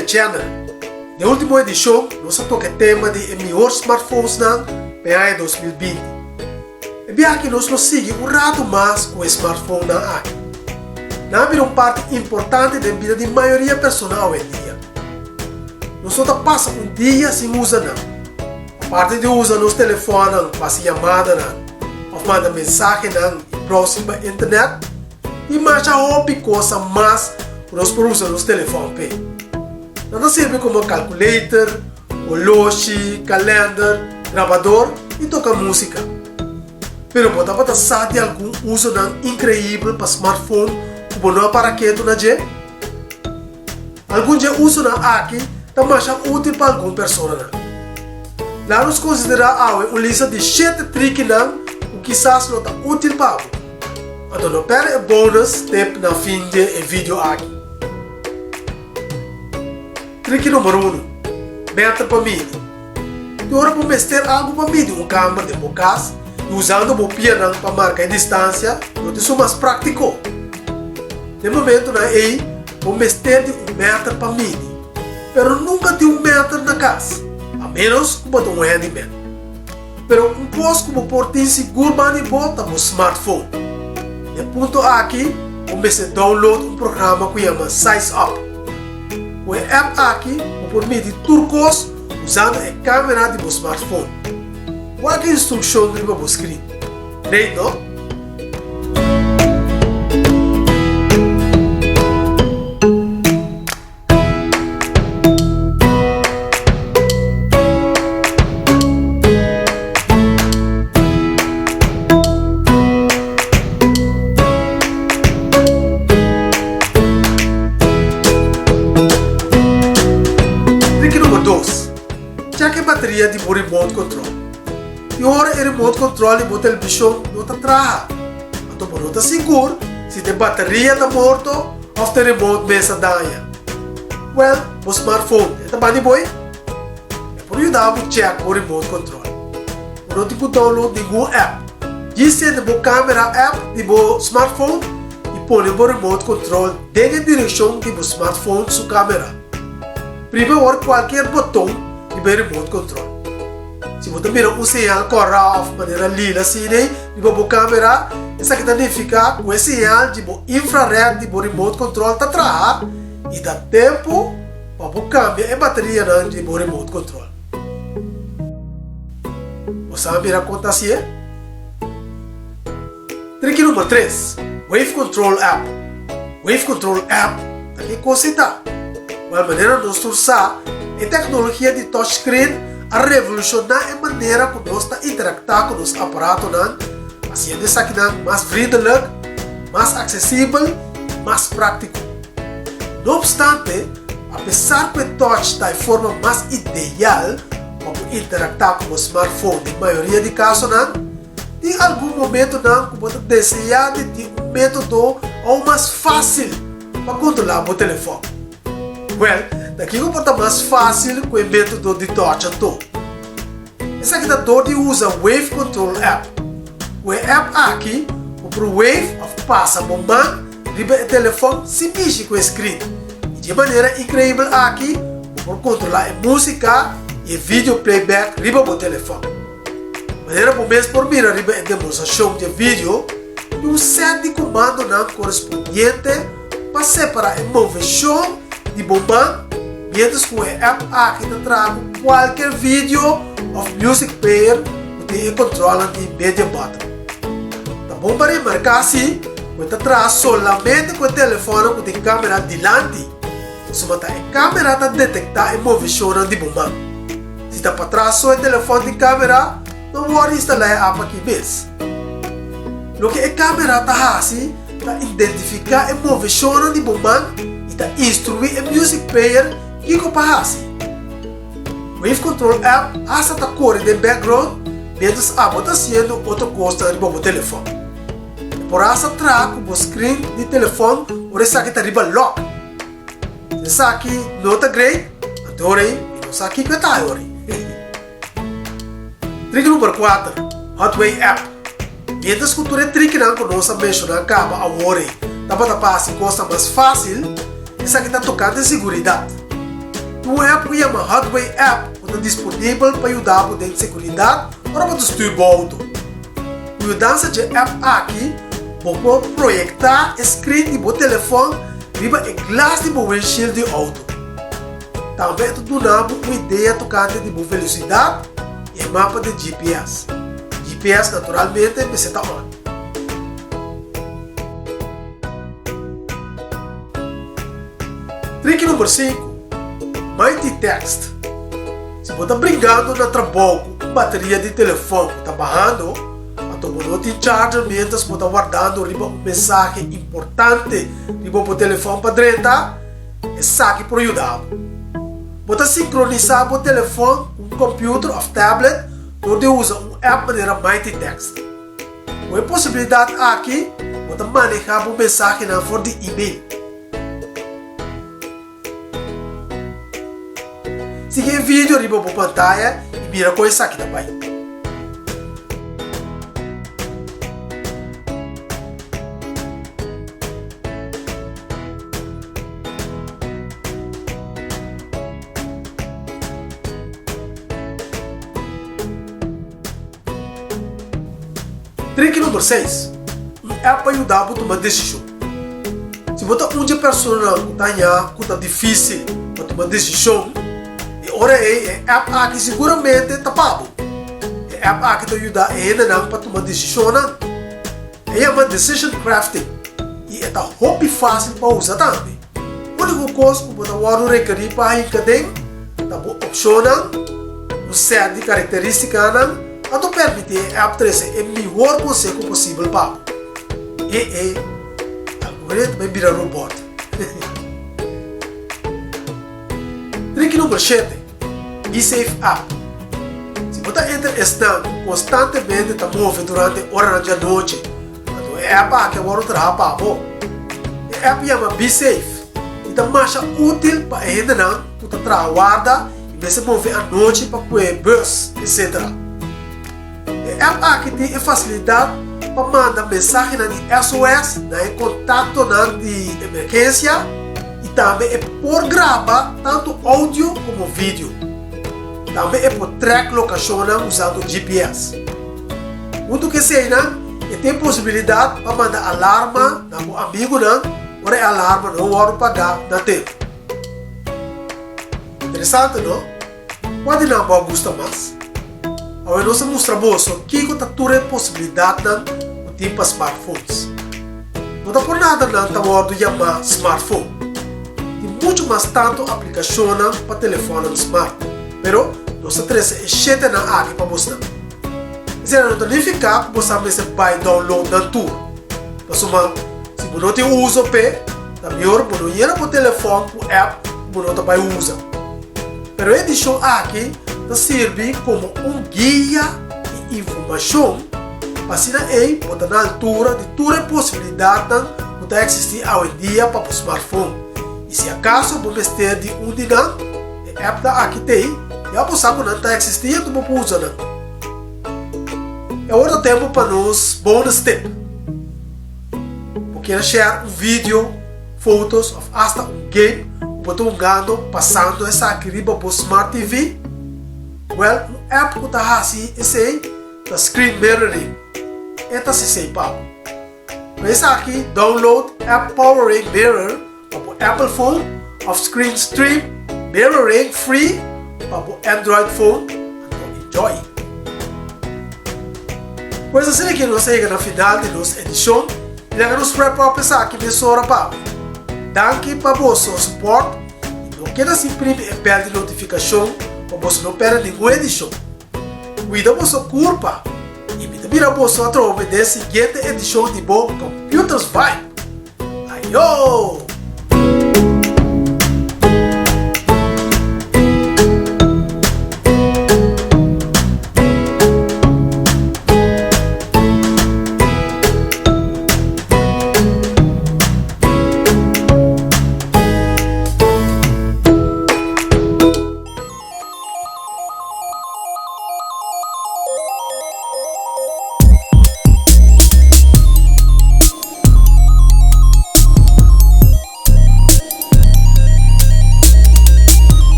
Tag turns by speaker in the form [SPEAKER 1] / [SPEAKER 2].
[SPEAKER 1] na e channel. Den ultimo edishon nos a toka e tema di e mihor smartphonesnan pa e aña 2020. E biaha aki nos lo sigui un ratu mas ku e smartphonenan aki. Nan a bira un parti importante den bida di mayoria persona awendia. Nos no ta pasa un dia sin usa nan. Aparte di usa nos telefònnan pa hasi yamadanan òf manda mensahenan i browsing pa internet, tin masha hopi kosa mas ku nos por usa nos telefòn p'e. Nan ta sirbi komo kalkulator, oloshi, kalènder, grabador i toka músika. Pero bo tabata sa di algun usonan inkreibel pa smartphone ku bo no a para ketu na dje? Algun dje usonan aki ta masha útil pa algun personanan. Laga nos konsiderá awe un lista di shete trikinan ku kisas lo ta útil pa bo. Anto no pèrdè e bonus tip na fin dje e video aki. Triki number unu, Meter pa midi. Tin ora bo mester algu pa midi un kamber den bo kas i usando bo pianan pa marka e distansia no ta esun mas práktiko. Den momentunan ei bo mester di un meter pa midi, pero nunka tin un meter na kas, a ménos ku bo ta un handyman. Pero un kos ku bo por tin sigur banda di bo ta bo smartphone. Den punto aki bo mester download un programa ku yama Size Up. Ku e app aki bo por midi tur kos usando e kamera di bo smartphone. Wak e instrukshon riba bo screen. Great no? Triki number dos, Chek e bateria di bo remote control. Tin ora e remote control di bo televishon no ta traha, anto bo no ta sigur si ta e bateria ta morto òf ta e remote mes a daña. Wèl, bo smartphone e ta bani bo ei? E por yuda bo chèk bo remote control. Bo no tin ku download ningun app. Djis sende bo camera app di bo smartphone i pone bo remote control den e direkshon di bo smartphone su camera. Prima awor kualkier boton riba e remote control. Si bo ta mira un señal kòrá òf manera lila asina ei riba bo camera, esaki ta nifiká ku e señal di bo infrared di bo remote control ta traha i ta tempu pa bo kambia e baterianan di bo remote control. Bo sa mira kon ta hasié? Triki number tres, Wave Control App. Wave Control App ta ke kos e ta? Wèl, manera nos tur sa, e teknologia di touchscreen a revolushoná e manera ku nos ta interaktá ku nos aparatonan, hasiendo esakinan mas vriendelijk, mas aksesibel i mas práktiko. No opstante, apesar ku e touch ta e forma mas ideal pa bo interaktá ku bo smartphone den mayoria di kasonan, tin algun momentonan ku bo ta deseá di tin un método aun mas fásil pa kontrolá bo telefòn. Wèl, ta kiko por ta mas fásil ku e método di touch anto? Esaki ta dor di usa Wave Control App. Ku e app aki, bo por wave òf pasa bo man riba e telefòn sin mishi ku e screen. I di e manera inkreibel aki, bo por kontrolá e músika i e video playback riba bo telefòn. Manera bo mes por mira riba e demostrashon di e video, tin un sèt di komandonan korespondiente pa separá e moveshon di bo man miéntras ku e app aki ta traha ku kualker video òf music player ku tin e kòntròlnan di media button. Ta bon pa remarká si ku e ta traha solamente ku e telefònnan ku tin kamera dilanti, pasobra ta e kamera ta detektá e moveshonnan di bo man. Si ta patras so e telefòn tin kamera, no wòrdu instalá e app aki mes. Loke e kamera ta hasi ta identifiká e moveshonnan di bo man i ta instruí e music player kiko pa hasi. Wave Control app asta ta kore den background miéntras abo ta hasiendo otro kosnan riba bo telefòn. E por asta traha ku bo screen di telefòn ora esaki ta riba lock. Si esaki no ta great, anto ora ei mi no sa kiko e ta ora ei. Triki number kuater, Hotway App. Miéntras ku tur e trikinan ku nos a menshoná kaba awor ei tabata pa hasi kosnan mas fásil, esaki ta tokante siguridat. Tin un app ku yama Hotway App ku ta disponibel pa yuda bo den seguridat ora bo ta stuur bo outo. Ku yudansa dje app aki, bo por proyektá e screen di bo telefòn riba e glas di bo windshield di outo. Tambe e ta duna bo un idea tokante di bo velosidat i e mapa di GPS. GPS naturalmente mester ta on. Triki number sinku, Mighty Text. Si bo ta bringando na trabou ku un bateria di telefòn ku ta bahando, anto bo no tin charger miéntras bo ta wardando riba un mensahe importante riba bo telefòn pa drenta, esaki por yuda bo. Bo ta sinkronisá bo telefòn ku un kòmpiuter òf tablet dor di usa un app manera Mighty Text. Ku e posibilidat aki, bo ta manehá bo mensahenan for di email. Sigui e video riba bo pantaya i mira kon esaki ta bai. Triki number seis, Un app pa yuda bo tuma desishon. Si bo ta un dje personanan ku ta haña ku ta difísil pa tuma desishon, e ora ei e app aki siguramente ta pa bo. E app aki ta yuda e hendenan pa tuma desishonnan. E yama Decision Crafting i e ta hopi fásil pa usa tambe. Úniko kos ku bo ta wòrdu rekerí pa hinka den ta bo opshonnan, un sèt di karakterístikanan anto permití e app trese e mihor konseho posibel pa bo. E e algoritmo ta bai bira robòt. Triki number shete, BeSafe App. Si bo ta entre esnan ku konstantemente ta move durante oranan di anochi, Anto e app aki a wòrdu traha pa bo. E app yama BeSafe i ta masha útil pa e hendenan ku ta traha warda i mester move anochi pa kue bus, etc. E app aki tin e fasilidat pa manda mensahenan di SOS na e kontaktonan di emergensia i tambe e por graba tantu oudio komo video. Tambe e por trèk lokashonnan usando GPS. Huntu ku eseinan, e tin posibilidat pa manda alarma na bo amigunan ora e alarma no wòrdu pagá na tempu. Interesante, no? Kua di nan bo a gusta mas? Awe nos a mustra boso kiko ta tur e posibilidatnan ku tin pa smartphones. No ta por nada nan ta wòrdu yamá smartphone. Tin muchu mas tantu aplikashonnan pa telefònnan smart, pero nos ta trese e shetenan aki pa bosnan. Esei no ta nifiká ku bo sa mester bai download nan tur. Pasobra si bo no tin uso p'e, ta mihor bo no yena bo telefòn ku app ku bo no ta bai usa. Pero e edishon aki ta sirbi komo un guia i informashon pa asina ei bo ta na altura di tur e posibilidatnan ku ta eksistí awendia pa bo smartphone. I si akaso bo mester di un di nan, E app ta aki t'ei, ya bo sa ku nan ta eksistí anto bo por usa nan. E awor ta tempu pa nos bonus tip. Bo kier share un video, fotos òf asta un game ku bo ta hungando pasando esaki riba bo smart TV? Wèl, un app ku ta hasi esei ta Screen Mirroring. E ta hasi esei pa bo. Pa esaki, download app Powering Mirror pa bo Apple phone of Screen Stream Mirroring Free pa bo Android phone anto enjoy! Pues asina ki nos a yega na final di nos edishon i laga nos wrap up esaki mesora pa bo. Danki pa boso support i no keda sin primi e bel di notifikashon pa boso no perde ningun edishon. Cuida boso curpa y mi ta mira boso atrobe den siguiente edicion di bo Computers Vibe. Ayo!